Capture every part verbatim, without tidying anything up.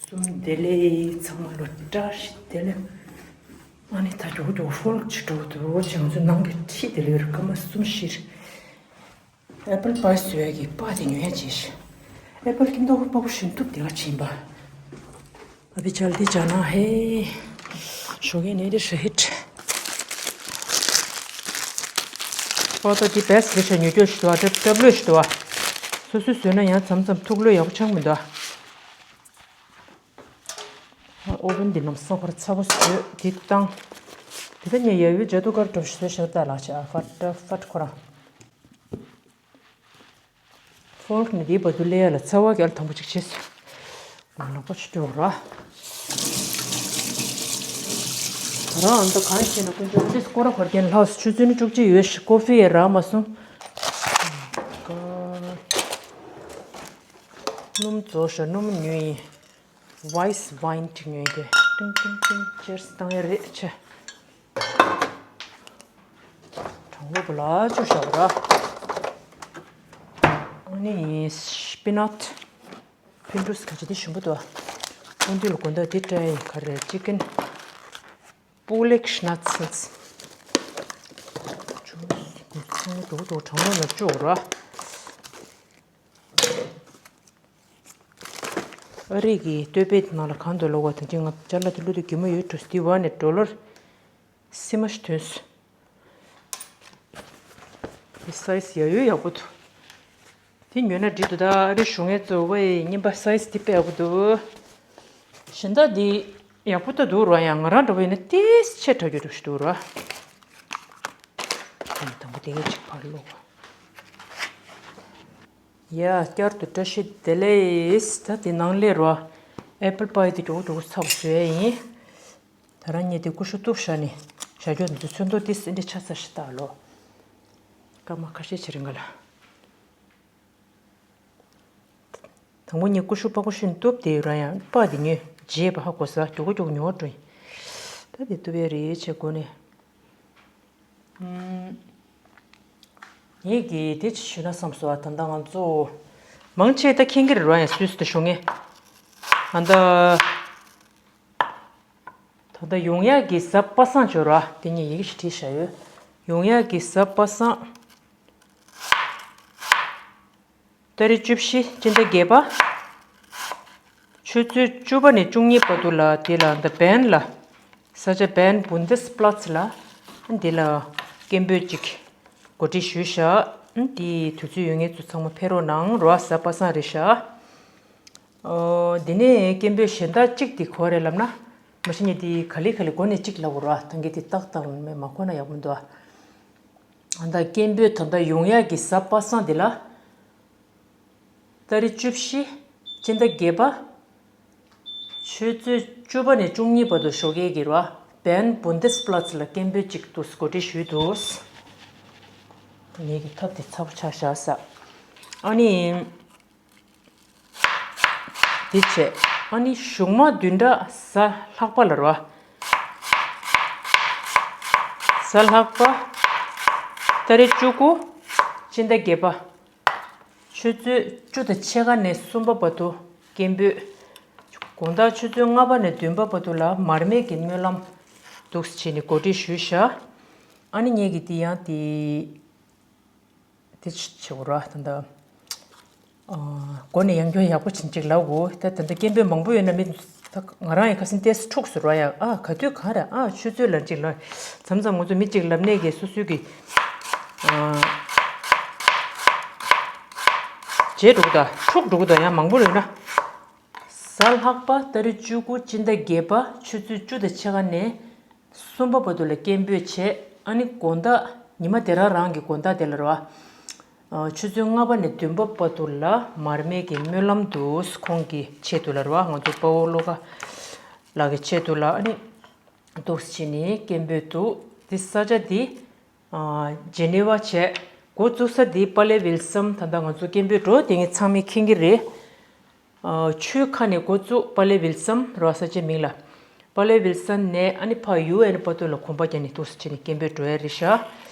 གསུམ་བདེ་ལེགས། ཚང་མ་ལོ་བཀྲ་ཤིས་བདེ་ལེགས། ཨ་ནི་ད་མགྱོགས་མགྱོགས་ཧྥོལ་ཅིག་འགྲོ་འདུག་ཅང་ཚོ་ནང་གི་ཁྲིད་བདེ་ལེགས་རེད། སྐར་མ་གསུམ་བཞིར་ཨེ་པལ་པའི་བཟོ་ཡ་གི་པ་དེ་ཉོ་ཡ་བྱེད་ཤག་ཨེ་པལ་ཀིན་ཏོག་པ་པོ་ཤིན་ཏུ་བདེ་བ་ཆེན་པ། ཨ་བི་ཅལ་དེ་ཅ་ན་ཧེ། ཞོགས་ཀས་ནས་དེ་ཧྲ་ཧིད། པ་ཏོ་དེ་བེ་སི་རེད་ཤག་ཉོ་རྒྱུ་ཞིག་འདུག་ཨ། སྐྲ་སྐྲ་ལོས་ཞིག་འདུག་ཨ། སོ་སོས་བཟོས་ན་ཡང་མཚམས་མཚམས་ཐུགས་ལོས་ཡག་པོ་ཆགས་མི་འདུག་ཨ། ཨོ་ཝན་འདི་ནམ་སང་ཕར་ཚ་པོ་བཟོས་འདི་བཏང་། དེ་ད་ངས་ཡ་ཡུལ་ཇ་དུ་ཀར་འགྲོ་ཞིག་བཟོས་ཤར་ད་ལགས་ཆ་ཨ་ཧྥ་ཏ་ཧྥ་ཏ་ཁོ་རང་། ཧྥོལ་ནི་འདི་བར་དུ་ལས་ཡ་ལ་ཚ་བ་གལ་དང་པོ་ཅིག་བྱས། ང་ལག་པ་ཆུ་འགྲོ་ར། ད་རང་ཨ་མདོ་གང་བྱས་ན་ཀུན་སྤྱོད་འདི་སྐོར་ར་འཁོར་རྒྱན་ལྷག་ཆུ་ཚོད་ནི་བཅུ་གཅིག་ཡོད་ཤག་ཀོ་ཧྥི་ཡ་རག་མ་སོང་། སྣུམ་རྫོགས་ཤག་སྣུམ་ཉོས་ཡིན། ཝའི་སི་ཝའིན་ཅིག་ཉོས་ཏེ་ཏིང་ཏིང་ཏིང་ཅེར་སི་བཏང་ཡ་རེད་ཆེ། གྲང་མོ་བུ་ལ་བཅུ་བཞག་ར། ཨ་ནི་སྤི་ནཊ་ཕིན་ཀྲུས་ག་ཅི་དེ་ཞིམ་པོ་འདུག་ཨ། ཨོ་འདི་ལ་དགོང་དག་འདི་སྤྲད་ཡིན་ག་རེ་ཅི་ཀན་པུ་ལེག་ཤི་ནཊ་སིལ་ཚང་མ་འགྲོ་འགྲོ་གྲང་མོ་ལ་བཅུག་ར། ཨ་རི་གི་སྟོད་པའི་ནང་ལ་གང་དུ་ལོག་པ་དང་ཅི་ང་ཅ་ལག་དེ་བླུགས་དུས་གད་མོ་ཡོད་འགྲོ་སྟེ་བ་ནས་ཌོ་ལར་སི་མ་ཞིག་ཐོན་སོང་། དེ་སའི་ཛི་ཡ་ཡོད་ཡག་པོ་འདུག་དེ་ཉོས་ན་འགྲིག་འདུག་ད་ཨ་རི་གཞུང་ངེད་ཚོ་བའི་རྙིང་པ་སའི་ཛི་དེ་དཔེ་ཡག་པོ་འདུག་གཞན་དག་འདི་ཡག་པོ་ད་འདུག་ར། ཡང་ང་རང་འདྲ་བོ་ཡིན་ན་ཏིས་ཆེ་དྲགས་རྒྱུ་འདྲ་ཞིག་འདུག་ར། དང་པོ་དེ་ག་ཅིག་ཕར་བླུགས། ཡ། བསྐྱར་དུ་བཀྲ་ཤིས་བདེ་ལེགས། ད་དེ་ནང་ལས་རོ། ཨེ་པལ་པའི་དེ་མགྱོགས་མགྱོགས་ཚ་པོ་བཟོས་ཡིན། ད་རང་ཉིད་དེ་ཀུ་ཤུ་གཏུབ་བཞག་ནས་བཞག་རྒྱུ་འདི་ཚོན་མདོག་དེ་སེ་འདྲ་ཆགས་ས་ཞིག་ལྟ་ལོ། སྐར་མ་ཁ་ཤས་ཕྱིན་རིང་ག་ལ། དང་པོ་ངས་ཀུ་ཤུ་པ་ཀུ་ཤུ་གཏུབ་དེ་ར་ཡང་པ་དེ་ཉོས་རྗེས་པ་ཧ་གོ་ས་མགྱོགས་མགྱོགས་ཉོ་བ་འགྲོ་ཡིན། ད་དེ་གཏུབ་ཡ་རེད་བྱས་གོ་ནས། ངས་ཀྱིས་དེ་ཅི་ཞུ་ན་བསམ་སོང་། ད་ལྟ་ང་ཚོ་མང་ཆེ་ད་མཁྱེན་གྱི་རེད་ར་ཡང་སུད་སི་དུ་བཞུགས་མཁན་ད་ལྟ། ད་ལྟ་ཡོང་ཡག་གི་གཟའ་པ་སངས་ཡོད་ར། དེ་ངས་ཡི་གེ་ཞིག་བྲིས་བཞག་ཡོད། ཡོང་ཡག་གི་གཟའ་པ་སངས། ཏ་རིག་བཅུ་བཞི་སྤྱི་ཟླ་བརྒྱད་པ། ཆུ་ཚོད་བཅུ་པ་ནས་བཅུ་གཉིས་བར་དུ་ལ་དེ་ལ་འདི་བན་ལ། ས་ཆ་བན་བུན་དེ་སི་པི་ལ་ཚི་ལ། འདི་ལ་སྐད་འབོད་ཅིག་གོ་སྒྲིག་ཞུས་ཤག་འདི་དུས་ཚོད་ཡོད་མཁན་ཚོ་ཚང་མ་ཕེབས་རོགས་གནང་རོ། གཟའ་པ་སངས་རེད་ཤག་འོ། འདི་ནས་སྐད་འབོད་གཞན་དག་གཅིག་འདི་གོ་རེད་ལབ་ན། མ་གཞི་ངས་འདི་ག་ལེ་ག་ལེ་འགོ་ནས་གཅིག་ལབ་དགོས་ར། ད་གིན་འདི་ཏག་ཏག་མེད་མ་གོ་ན་ཡག་པོ་འདུག་ཨ། ད་སྐད་འབོད་ད་ལྟ་ཡོང་ཡག་གི་གཟའ་པ་སངས་འདི་ལ། ཏ་རིག་བཅུ་བཞི། སྤྱི་ཟླ་བརྒྱད་པ། ཆུ་ཚོད་བཅུ་པ་ནས་བཅུ་གཉིས་བར་དུ་ཞོགས་ཀས་ཀྱི་ར། བན་བུན་དེ་སི་པི་ལ་ཚི་ལ་སྐད་འབོད་ཅིག་ཏུ་གོ་སྒྲིག་ཞུས་འདུག་ངེད་ཀྱི་ཐབ་དེ་ཚ་པོ་ཆགས་བཞག་ས། ཨ་ནི། འདི་བྱས། ཨ་ནི་གཞུག་མ་བདུན་ཕྲག་གཟའ་ལྷག་པ་ལ་ར། གཟའ་ལྷག་པ། ཏ་རིག་བཅུ་དགུ། སྤྱི་ཟླ་བརྒྱད་པ། ཆུ་ཚོད་བཅུ་དང་ཕྱེད་ཀ་ནས་གསུམ་པ་བར་དུ་སྐད་འབོད། དགོང་དག་ཆུ་ཚོད་ལྔ་པ་ནས་བདུན་པ་བར་དུ་ལ་མར་མེ་གི་སྨོན་ལམ་འདུག་སེ་བྱས་ནས་གོ་སྒྲིག་ཞུས་ཤག་ཨ་ནི་ངེད་ཀྱི་དེ་ཡང་དེ། དེ་ཆེ་བོ་ར་ད་ལྟ། ཨ། སྒོ་ནས་ཡང་སྐྱོན་ཡག་པོ་ཕྱིན་ཅིག་ལབ་དགོས། ད་ད་ལྟ་སྐད་འབོད་མང་པོ་ཡོད་ན་མི་ད་ང་རང་ཡི་ཁ་སེང་ཏེས་འཁྲུགས་སུ་ར་ཡ། ཨ། ག་དུས་གང་རེད། ཨ། ཆུ་ཚོད་ལ་ཅིག་ལ་མཚམས་མཚམས་ང་ཚོ་མི་གཅིག་ལབ་ནས་གི་སོ་སོའི་གི། ཨ། བརྗེད་འགྲོ་གི་ད་འཁྲུགས་འགྲོ་གི་ད་ཡང་མང་པོ་ཡོད་ན། གཟའ་ལྷག་པ་ཏ་རིག་བཅུ་དགུ་སྤྱི་ཟླ་བརྒྱད་པ་ཆུ་ཚོད་བཅུ་དང་ཕྱེད་ཀ་ནས་གསུམ་པ་བར་དུ་ལ་སྐད་འབོད་བྱས། ཨ་ནི་དགོང་དག་ཉི་མ་དེ་རང་རང་གི་དགོང་དག་དེ་ལ་རེད་བ། ཨ། ཆུ་ཚོད་ལྔ་པ་ནས་བདུན་པ་བར་དུ་ལ་མར་མེ་གི་སྨོན་ལམ་འདུག་ཁོང་གི་ཆེད་དུ་ལ་རེད་བ། ང་ཚོ་དཔའ་བོ་བློ་དགའ་ལགས་ཀྱི་ཆེད་དུ་ལ་ཨ་ནི་འདུག་སེ་བྱས་ནས་སྐད་འབོད་འདུག་འདི་ས་ཆ་འདི། ཨ། ཇེ་ནེ་ཝ་བྱས། འགོ་བཙུགས་ས་འདི་པ་ལེ་ཝིལ་སམ་ད་ལྟ་ང་ཚོ་སྐད་འབོད་འགྲོ་དེ་ངས་ཚང་མས་མཁྱེན་གྱི་རེད། ཨ། ཆུའི་ཁ་ནས་འགོ་བཙུགས་པ་ལེ་ཝིལ་སམ་རོ་ས་ཆའི་མིང་ལ། པ་ལེ་ཝིལ་སམ་ནས་ཨ་ནི་ཕ་ཡུ་ཨེན་པ་ཏོ་ལ་གོམ་པ་རྒྱག་ནས་འདུག་སེ་བྱས་ནས་སྐད་འབོད་འགྲོ་ཡ་རེད་ཤག་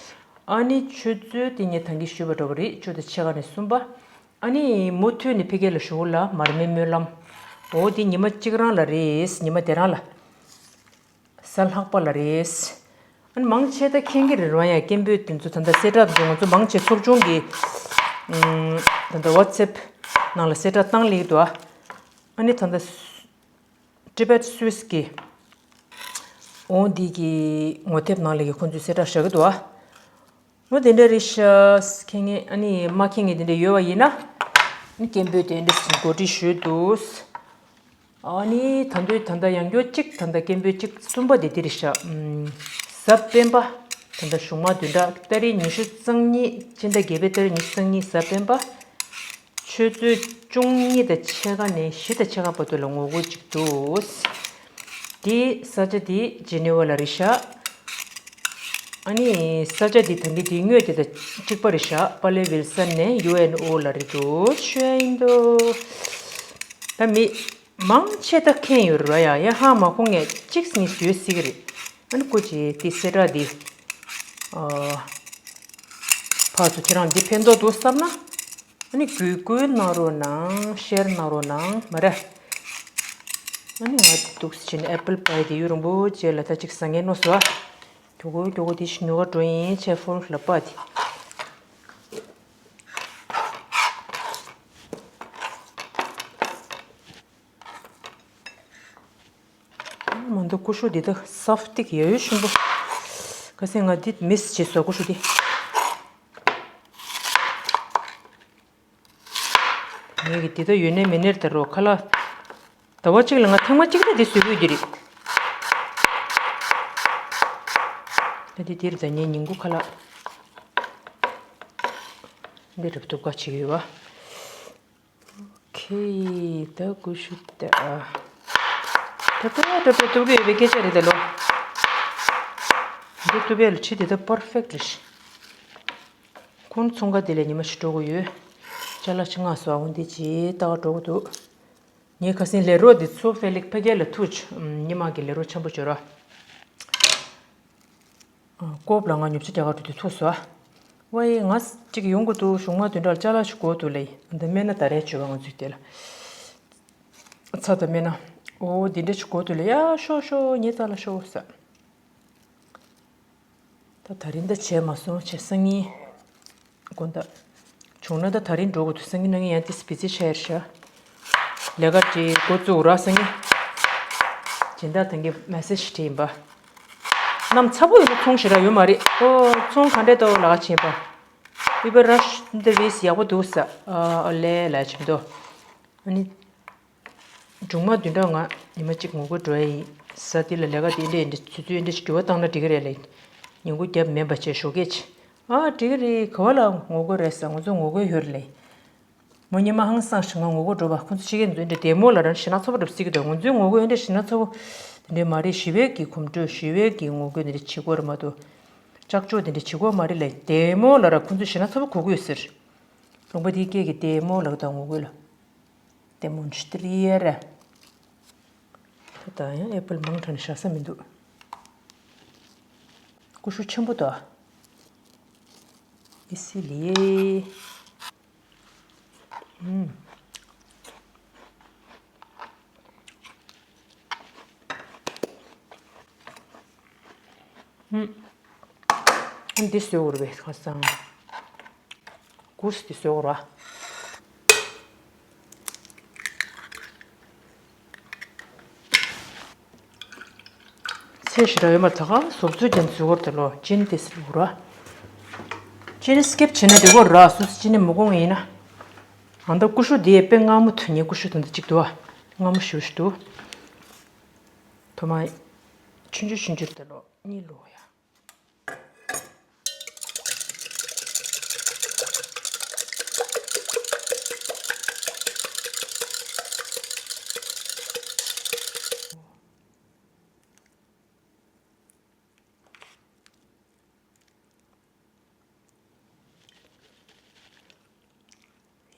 ཨ་ནི་ཆུ་ཚོད་དེ་ངས་ད་གིན་ཞུས་པ་འདྲ་བོ་རེད། བཅུ་དང་ཕྱེད་ཀ་ནས་གསུམ་པ། ཨ་ནི་མུ་མཐུད་ནས་ཕ་གི་ལ་ཞོགས་ལ་མར་མེ་སྨོན་ལམ་ འོ་དེ་ཉི་མ་གཅིག་རང་ལ་རེད། ཉི་མ་དེ་རང་ལ། གཟའ་ལྷག་པ་ལ་རེད། ཨ་ནི་མང་ཆེ་ད་མཁྱེན་གྱི་རེད་རོ། ཡ་སྐད་འབོད་དེ་ཚོ་ད་ལྟ་གསལ་བསྒྲགས་དེ་ཚོ་ང་ཚོ་མང་ཆེ་ཚོགས་ཆུང་གི་ད་ལྟ་ཝ་ཚེབ་ནང་ལ་གསལ་བསྒྲགས་བཏང་ལེགས་འདུག་ཨ་ནི་ད་ལྟ་Tibet Swiss གི་འོ་འདི་གི་ངོ་དེབ་ནང་ལ་གི་ཁོང་ཚོས་གསལ་བསྒྲགས་བཞག་གི་འདུག་འོ་དེ་འདྲ་རེད་ཤག་མཁྱེན་ངེས་ཨ་ནི་མ་མཁྱེན་ངེས་དེ་འདྲ་ཡོད་པ་ཡིན་ན་ཨ་ནི་སྐད་འབོད་དེ་འདྲ་གོ་སྒྲིག་ཞུས་འདུག་ཨ་ནི་ད་དུང་ད་ལྟ་ཡང་བསྐྱར་གཅིག་ད་ལྟ་སྐད་འབོད་གཅིག་གསུམ་པ་དེ་འདི་རེད་ཤག་ཨམ། གཟའ་སྤེན་པ། ད་ལྟ་གཞུང་མང་བདུན་ཕྲག་ཏ་རིག་ཉི་ཤུ་རྩ་གཉིས་སྤྱི་ཟླ་བརྒྱད་པའི་ཏ་རིག་ཉི་ཤུ་རྩ་གཉིས་གཟའ་སྤེན་པ། ཆུ་ཚོད་བཅུ་གཉིས་དང་ཕྱེད་ཀ་ནས་བཞི་དང་ཕྱེད་ཀ་བར་དུ་ལ་ངོ་རྒོལ་གཅིག་འདུག་དེ་ས་ཆ་དེ་ཇི་ནི་ཝ་ལ་རེད་ཤག་ཨ་ནི་ས་ཆ་དེ་ད་གིན་དེ་དངོས་དེ་དང་གཅིག་པ་རེད་ཤག་པ་ལེ་ཝིལ་སན་ནས་ཡུ་ཨེན་ཨོ་ལ་རེད་འདུག་ཤོད་ཡིན་འདུག་ད་མི་མང་ཆེ་ད་མཁྱེན་ཡོད་རེད་ར། ཡ་ཡ་ཧ་མ་གོ་མཁན་གཅིག་གཉིས་ཡོད་སྲིད་ཀྱི་རེད། ཨ་ནི་སྐུ་མཁྱེན་དེ་གསལ་བསྒྲགས་འདི་ཨ་ཕར་ཚུར་ཁྱེད་རང་འདི་ཕན་ཐོགས་འདུག་བསམ་ན་ཨ་ནི་གུས་བཀུར་གནང་རོགས་གནང་། ཤེར་གནང་རོགས་གནང་མ་རེད། ཨ་ནི་ང་འདི་འདུག་སེ་བྱས་ནས་ཨེ་པལ་པའི་དེ་ཡུན་རིང་པོ་རྗེས་ལ་ད་ཅིག་ཟ་མཁན་མནོ་སོང་ཨ། མགྱོགས་པོ་མགྱོགས་པོ་དེ་ཞིག་ཉོ་ག་འགྲོ་ཡིན་བྱས་ཕོར་ལ་པ་དེ། མ་འདུག་ཀུ་ཤུ་འདི་ད་སོབ་ཏིག་ཡ་ཡོད་ཤིང་པོ། ཁ་སང་ང་འདི་མིས་བྱས་སོ་ཀུ་ཤུ་འདི། ངས་ཀྱི་འདི་ད་ཡོད་ནའི་མེད་ནའི་ད་རོ་ཁ་ལག་ཟླ་བ་གཅིག་ལ་ང་ཐེངས་མ་གཅིག་ད་འདི་བཟོས་ཀྱི་འདི་རེད། ད་འདི་འདིར་ད་ངས་ཉིན་གུང་ཁ་ལག་འདི་རུབ་ཐུབ་ཀ་བྱེད་ཀྱི་ཡོད་པ། ཁེ་ད་ཀུ་ཤུ་ད་ཨ། ད་ད་ད་ད་ཐུབ་ཀྱི་ཡོད་པའི་སྐད་ཆ་རེད་ད་ལོ། འདི་ཐུབ་པའི་ལ་ཁྲི་འདི་ད་པར་ཕེག་རེད། ཁོང་ཚོང་ཁ་དེ་ལས་ཉི་མ་ཞིག་འགྲོ་གི་ཡོད། ཅ་ལག་ཅིག་མངགས་སོང་ཨ། འོ་འདི་ཅིག་ལྟ་ག་འགྲོ་གི་འདུག་ངས་ཁ་སང་ལས་རོགས་འདི་ཚོ་ཕེ་ལིག་ཕ་གི་ལ་ཐུག་ཅིག་ཉི་མ་གི་ལས་རོགས་ཆེན་པོ་བྱོས་ར། ཀོབ་ལ་ང་ཉོ་ཆ་རྒྱག་ག་འགྲོ་དུས་ཐུག་སོང་ཨ། ཝའི་ང་ཅིག་ཡོང་གི་འདུག་གཞུང་མ་དོན་དག་ཅ་ལག་ཞིག་དགོས་འདུག་ལེ། འདི་སྨན་སྣ་ད་རེས་བྱོས་པ་ང་ཚོའི་དེ་ལ། ཚྭ་དང་སྨན་སྣ། འོ་འདི་འདྲ་ཞིག་དགོས་འདུག་ལེ། ཡ་ཤོག་ཤོག་ངའི་རྩ་ལ་ཤོག་ཟེར། ད་ད་རིང་ད་བྱས་མ་སོང་བྱས་སང་ཉིན། དགོང་དག་བྱུང་ན་ད་ད་རིང་འགྲོ་དགོས་འདུག་སང་ཉིན་གནངས་ཉིན་ཡང་ཏིས་བི་ཛི་ཆགས་ཡར་ཤག་ལས་ཀ་ཅིག་འགོ་བཙུགས་ར་སང་ཉིན། སྦྱིན་བདག་ད་གིན་མེ་སེ་ཇི་བྲིས་ཡིན་པ། གནམ་ཚ་པོ་ཡིན་ན་ཚོང་ཞེ་དྲག་ཡོད་མ་རེད། ཨོ་ཚོང་ག་འདྲས་འདུག་ལགས་ཕྱིན་པ། ཨུ་བར་ར་ཤི་འདི་བིས་ཡག་པོ་འདུག་ས། ཨ་ལེ་ལ་ཆེ་མདོག་ཨ་ནི། སྒྲུང་མ་བདུན་ཕྲག་ང་ཉི་མ་གཅིག་ངོ་རྒོལ་འགྲོ་ཡ་ཡིན། ས་དེ་ལ་ལས་ཀ་དེ་འདྲས་འདྲས་ཆུ་ཚོད་འདྲས་འགྱུར་བ་བཏང་ན་འགྲིག་གི་རེད་ལེ། ཉིན་གུང་རྒྱབ་མེད་པ་བྱས་ཞོགས་ཀས་ཆེ། ཨ་འགྲིག་གི་རེད། ག་བ་ལ་ངོ་རྒོལ་རེད་ས། ང་ཚོ་ངོ་རྒོལ་ཡོད་རེད་ལེ། མོ་ཉི་མ་ཧང་སངས་ཤིག་ང་ངོ་རྒོལ་འགྲོ་བ་ཁོ་ཚོ་ཤི་གས་འཛུལ་འདྲས་བདེ་མོ་ལ་རང་ཞི་ན་ཚ་པོ་འགྲོ་སྲིད་ཀྱི་འདུག་ང་ཚོའི་ངོ་རྒོལ་འདྲས་ཞི་ན་ཚ་པོ། དེ་འདྲས་མ་རེད། ཞི་བའི་གི་གོམ་བགྲོད་ཞི་བའི་གི་ངོ་རྒོལ་འདི་འདྲས་བྱེད་དགོས་རེད་མ་གཏོགས། ལྕགས་ཀྱོག་དེ་འདྲས་བྱེད་དགོས་མ་རེད་ལེ། བདེ་མོ་ལ་ར་ཁོ་ཚོ་ཞི་ན་ཚ་པོ་གོ་གི་ཡོད་ཟེར། ལུང་པ་དེའི་སྐད་ཀྱི་བདེ་མོ་ལ་དང་ངོ་རྒོལ་ལ། Demonstration། ད་ལྟ་ཡང་ཨེ་པལ་མང་དྲགས་ནས་བཞག་ས་མི་འདུག་ཀུ་ཤུ་ཆེན་པོ་དང་། ཨི་སི་ལི་ཡེ། ཨུམ། ཨུམ། འདི་བཟོས་འོར་བས་ཁ་སང་། གུར་སི་དེ་བཟོས་འོར་བ། ཚེ་ཞེ་དྲག་ཡོད་མ་རེད། ད་ག་ཟོག་ཚོད་ཅན་བཟོས་འོར་དེ་ལོ་ཅིན་དེ་བཟོས་འོར་བ། ཅིན་སི་ཀིབ་བྱས་ན་འགྲིག་གོ་ར། སུ་སི་ཅིན་ནི་མི་གོང་ཡིན་ན། ང་ད་ཀུ་ཤུ་དེ་དཔེ་མངར་མོ་ཐོན། ངའི་ཀུ་ཤུ་དང་ད་གཅིག་འདུག་བ། མངར་མོ་ཞུ་ཞུ་འདུག་ཐོག་མ། ཆུང་ཆུང་ཆུང་ཆུང་དེ་ལོ་གཉིས་ལོ་ཡ།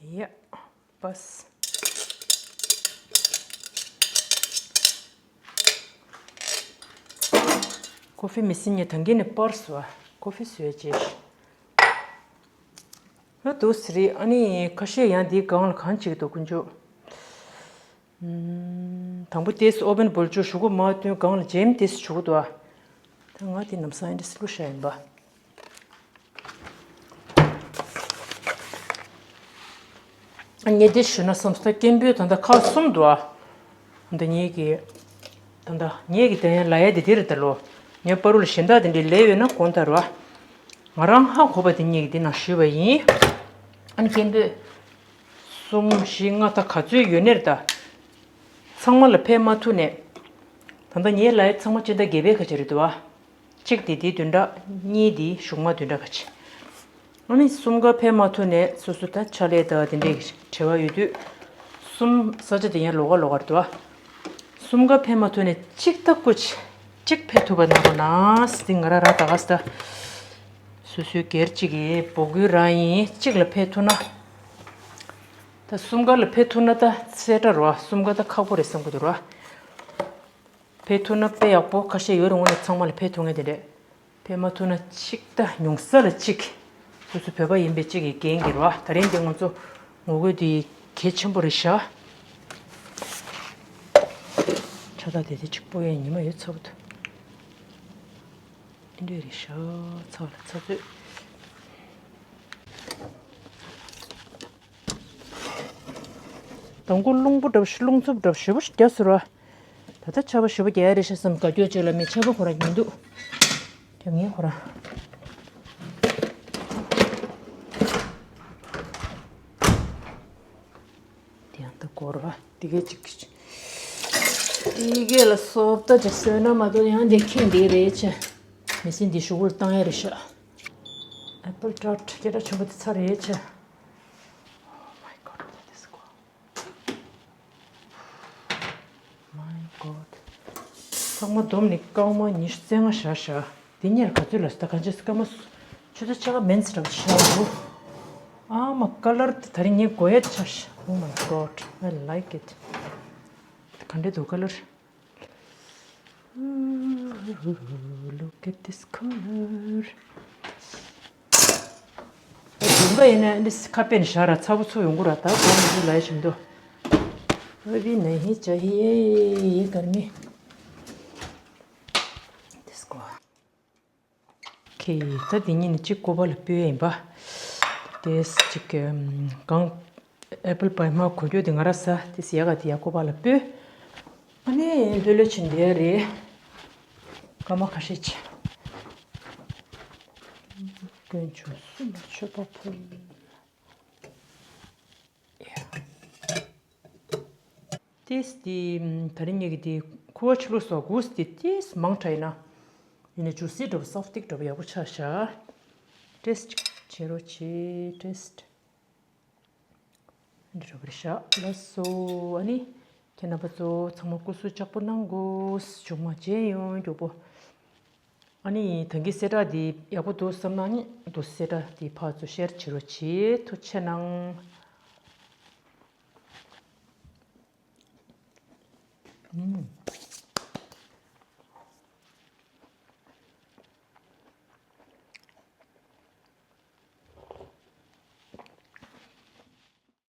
ཡ། པས། ཀོ་ཧྥི་མི་སྲིད་ཉེ་ཐང་གི་ནི་པར་སོ། ཀོ་ཧྥི་བཟོས་རྗེས། ཧ་དུ་སི་རི་ཨ་ནི་ཁ་ཤས་ཡང་འདིའི་སྒང་ལ་གང་ཅིག་འདུག་ཀུན་འཇུག་དང་པོ་དེས་ཨོ་བན་འབོལ་ཆུ་ཞུ་གུ་མ་བཏོན་གང་ལ་ཇེམ་དེས་ཞུ་གུ་དུ་ཨ། ད་ང་དེ་ནམ་སང་ཨེ་འདྲ་སི་ལུ་ཤ་ཡིན་པ། ངས་དེ་ཞུ་ན་བསམ་སྟེ་སྐད་འབོད་ད་ལྟ་ཁག་གསུམ་འདུག་ཨ། ད་ངེད་ཀྱི་ད་ལྟ་ངེད་ཀྱི་དེ་ཡང་ལ་ཡ་དེ་དེ་རེད་ད་ལོ། ངས་པ་རུ་ལ་གཞན་དག་དེ་འདྲའི་ལས་ཡོད་ན་དགོངས་དག་རོགས། ང་རང་ཧ་གོ་བ་དེ་ངེད་ཀྱི་དེ་ནང་ཞུས་པ་ཡིན། ཨ་ནི་སྐད་འབོད་གསུམ་བཞི་ལྔ་ད་ག་ཚོད་ཡོད་ནའི་རེད་ད། ཚང་མ་ལ་ཕན་མ་ཐུག་ནས། ད་ལྟ་ངའི་ལ་ཡ་ཚང་མ་སྤྱི་ཟླ་བརྒྱད་པའི་ཁ་ཆེ་རེད་འདུག་ཨ། གཅིག་དེ་དེའི་བདུན་ཕྲག་གཉིས་དེའི་གཞུག་མ་བདུན་ཕྲག་ཁ་ཆེ། ཨ་ནི་གསུམ་ཀ་ཕན་མ་ཐོགས་ནས་སོ་སོ་ད་ཕྱག་ལས་དང་དེ་འདྲའི་བྲེལ་བ་ཡོད་དུས། གསུམ་ས་ཆ་དེ་ཡང་ལོགས་ཀ་ལོགས་ཀར་འདུག་ཨ། གསུམ་ཀ་ཕན་མ་ཐོགས་ནས་གཅིག་ད་སྐུ་མཁྱེན། གཅིག་ཕན་ཐུབ་པ་གནང་རོགས་གནང་། དེ་ང་རང་རང་ད་ག་ས་ད། སོ་སོའི་སྒེར་གཅིག་གི་འབོད་སྐུལ་རང་ཡིན། གཅིག་ལ་ཕན་ཐུབ་ན། ད་གསུམ་ཀ་ལ་ཕན་ཐུབ་ན་ད་གསལ་བསྒྲགས་རོགས། གསུམ་ཀ་ད་ཁག་པོ་རེད་བསམ་གི་འདུག་རོགས། ཕན་ཐུབ་ན་དཔེ་ཡག་པོ་ཁ་ཤས་ཡོད་རུང་ངོ་ནས་ཚང་མ་ལ་ཕན་ཐུབ་ངེས་དེ་འདྲས། ཕན་མ་ཐུབ་ན་གཅིག་ད་ཉུང་ས་ལ་གཅིག་སོ་སོ་བོད་པ་ཡིན་པའི་གཅིག་གི་འགན་གྱི་རོགས། ད་རིང་འདི་ང་ཚོ་ངོ་རྒོལ་འདི་གལ་ཆེན་པོ་རེད་ཤག་ཆ་ད་དེ་དེ་གཅིག་པོ་ཡང་ཉི་མ་ཡོད་ཚ་བོ་ད། འདི་འདྲས་རེད་ཤག་ཚ་བ་ལ་ཚ་ཚོད། དང་པོ་རླུང་པོ་འདྲ་པོ་རླུང་འཚུབ་འདྲ་པོ་ཞེ་པོ་རྒྱག་སོང་ར། ད་ལྟ་ཆར་པ་ཞེ་པོ་རྒྱག་ཡ་རེད་ཤག་བསམ་དགའ་སྐྱོ་ཅིག་ལ་མི་ཆར་པ་ཁོ་རང་ཉན་འདུག་རྒྱག་ངེས་ཁོ་རང་། དེ་ཡང་ད་སྐོར་བ་དེ་གས་ཅིག་དེ་གས་ལ་སོབ་ད་ཅིག་སོན་ན་མ་གཏོགས་ཡང་དེ་ཁེངས་དེ་རེད་ཆེ། མི་སྲིན་འདི་ཤུ་གུར་བཏང་ཡ་རེད་ཤག Apple Tart སྐད་གྲགས་ཆེན་པོ་དེ་ཚར་རེད་ཆེ། Oh my God, what is this? My God. ཚང་མ་བསྡོམས་ནས་སྐར་མ་ཉི་ཤུ་རྩ་ལྔ་བཞག་བཞག་འདི་གཉེར་ག་ཚོད་ལ་ད་གང་ཅི་སྐར་མ་ཆུ་ཚོད་ཕྱེད་ཀ་མིན་ཙམ་བཞག་འདུག་ཨ་མ་ཀ་ལར་དེ་ད་རིང་ངས་དགོས་ཡས་ཆགས་ཤག Oh my God, I like it. ག་འདྲས་འདུག་ཀ་ལར། Look at this color. བདུན་པ་ཡིན་ན་འདི་ཁ་པེ་ནས་བཞག་ར་ཚ་པོ་ཚོ་ཡོང་གི་ར། ད་གོང་ནས་ལ་ཡ་བཞིན་དུ། ཨ་བི་ན་ཧི་ཅ་ཧི་ཨེ་གར་མི། དེ་སྐོ། ཁེ་ད་འདི་གཉིས་ནི་གཅིག་ཀོ་པ་ལ་སྤོས་ཡིན་པ། དེས་གཅིག་གང་Apple Pie མ་གོ་རྒྱུ་དེ་ང་ར་ས་དེ་ཟེ་ཡ་ག་དེ་ཡ་ཀོ་པ་ལ་སྤོས། ཨ་ནི་ལྷོད་ལྷོད་ཕྱིན་བསྡད་རེད། སྐར་མ་ཁ་ཤས་ཆེ། དཀོན་མཆོག་གསུམ་ལ་མཆོད་པ་ཕུལ། ཏེས་ཏེ་ད་རིང་ངེད་ཀྱི་དེ་ཁུ་བ་ཆུ་ལུ་སོགས་གུས་ཏེ་ཏེས་མང་དྲགས་ཡིན་ན། ཡིན་ན་ཇུ་སི་འདྲ་པོ་སོབ་ཏིག་འདྲ་པོ་ཡག་པོ་ཆགས་ཤག་ཏེས་ཅིག་བྱེད་རོགས་བྱེད་ཏེས། འདི་འདྲ་པོ་རེད་ཤག་ལགས་སོ། ཨ་ནི་ཁྱེད་རྣམ་པ་ཚོ་ཚང་མ་སྐུ་གཟུགས་ལྕགས་པོ་གནང་དགོས། མཇུག་མ་མཇལ་ཡོང་མགྱོགས་པོ། ཨ་ནི་ད་གིན་གསལ་བསྒྲགས་འདི་ཡག་པོ་འདུག་བསམ་ན་ནི་འདུག་གསལ་བསྒྲགས་འདི་ཕར་ཚུར་ཤེར་བྱེད་རོགས་བྱེད། ཐུགས་རྗེ་གནང་། ཨུམ།